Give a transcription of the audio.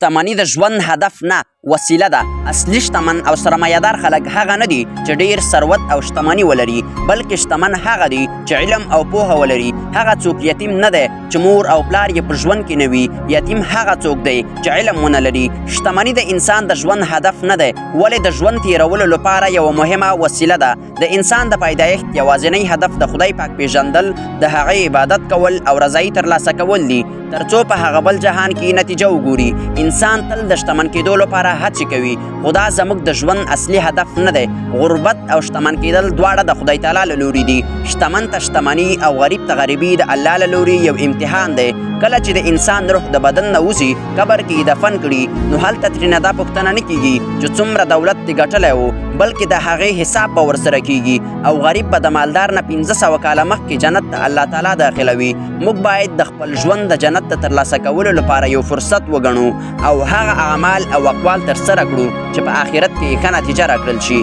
شتمني د ژوند هدف نه، وسیله ده. اصلي شتمن او سرمایهدار خلک هغه نه دي چې ډیر ثروت او شتمني ولري، بلکې شتمن هغه دي چې علم او پوهه ولري. هغه څوک یتیم نه دی چې مور او پلار یې په ژوند کې نه وي، یتیم هغه څوک دی چې علم ونه لري. شتمني د انسان د ژوند هدف نه دی، ولې د ژوند تیرولو لپاره یوه مهمه وسیله ده. د انسان د پیدایښت یوازینی هدف د خدای پاک پیژندل، د هغه عبادت کول او رضایي ترلاسه کول دي، ترڅو په هغه بل جهان کې نتیجه وګوري. انسان تل د شتمن کېدو لپاره هڅې کوي، خو دا زموږ د ژوند اصلي هدف نه دی. غربت او شتمن کېدل دواړه د خدای تعالی له لوري دي. شتمن ته شتمني او غریب ته غریبي د الله له لوري یو امتحان دی. کله چې د انسان روح د بدن نه وځي، قبر کې یې دفن کړي، نو هلته ترېنه دا پوښتنه نه کیږي چې څومره دولت دې ګټلی و، بلکې د هغې حساب به ورسره کیږي. او غریب به د مالدار نه 500 کاله مخکې جنت ته الله تعالی داخلوي. موږ باید د خپل ژوند د جنت د ترلاسه کولو لپاره یو فرصت وګڼو او هغه اعمال او اقوال ترسره کړو چې په آخرت کې یې ښه نتیجه راکړل شي.